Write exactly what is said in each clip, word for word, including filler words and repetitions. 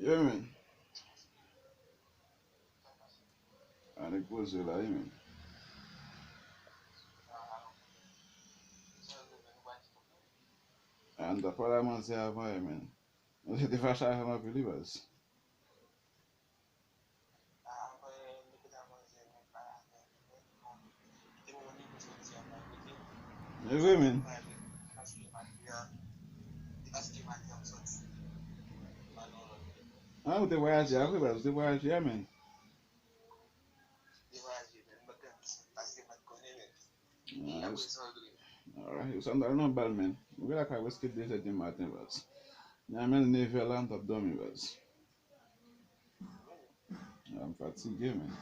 Wi, men. A, nèg poze la, wi, men. A, m t ap pale a manzè avan, wi, men. Manzè te fache avè m anpil, wi, baz. E vre, men. A, ou te vwayaje a vre, baz, ou te vwayaje a, men. Ah, sa m t al nan bal, men. Mwen la ka prèske de zè di maten, baz. Nan men nevè la, m t ap dòmi, baz. Ah, m fatige, men.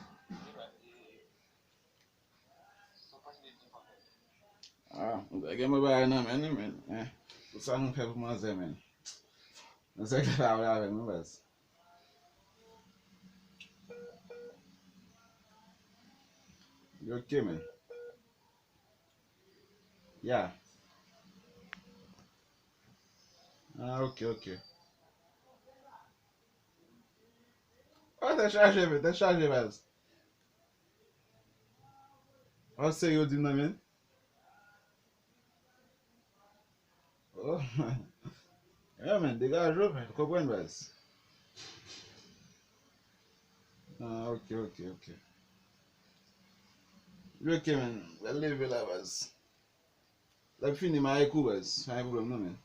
Ah, mwen gen mwen bagay nan men, men. Eh, tout sa nou fè pou manzè, men. Manzè ki pa vle avè nou, baz. Yo, ok, men. Ya. Ah, ok, ok. Oh, tèt chaje, men, tèt chaje, baz. Oh, serye w di m nan, men? Oh, man. Yeah, man, degaje w, man. Konprann, baz. Ah, ok, ok, ok. Ok, man. Pral leve la, baz. Lè m fini, m a ek ou, baz. Pa gen pwoblèm, non, man.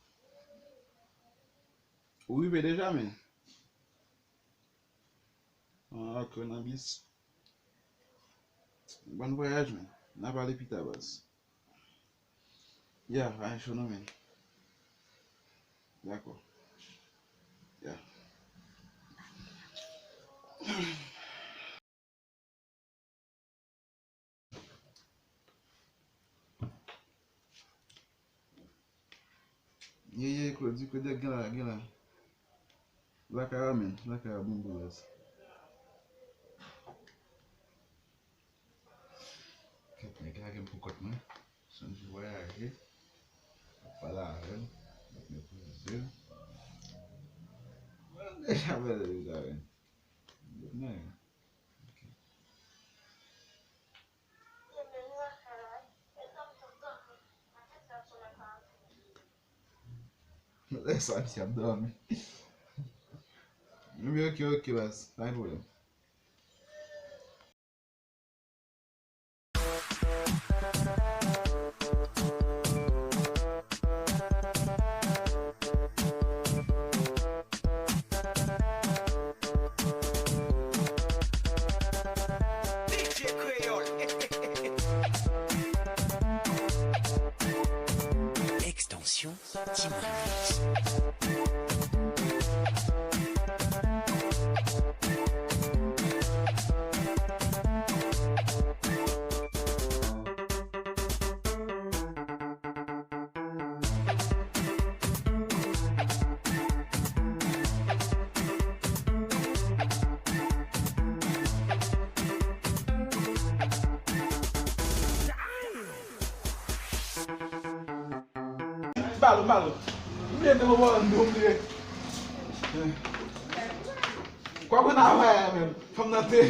Ou rive deja, man? Ah, ok, nan bis. Bon vwayaj, man. N a pale pita, baz. Ya, pa gen cho non, man. Dakò. Ya. Ye, ye, Claude, Claude, gen la, gen la. Lakay la, men, lakay la, bon boulèz. Kèt, nèg la gen pou kont mwen. Sonje vwayaje. Ap pale avè l. Ap meprize l. Mwen deja pale deja, men. Mwen. Lè sa, misye ap dòmi. Wi, ok, ok, baz. Pa gen pwoblèm. D J Kreyòl. Extension Team Remix. Balo, balo. M bliye te mwen bò nan do, m bliye. Kwa konn avè menm. Fanm nan te.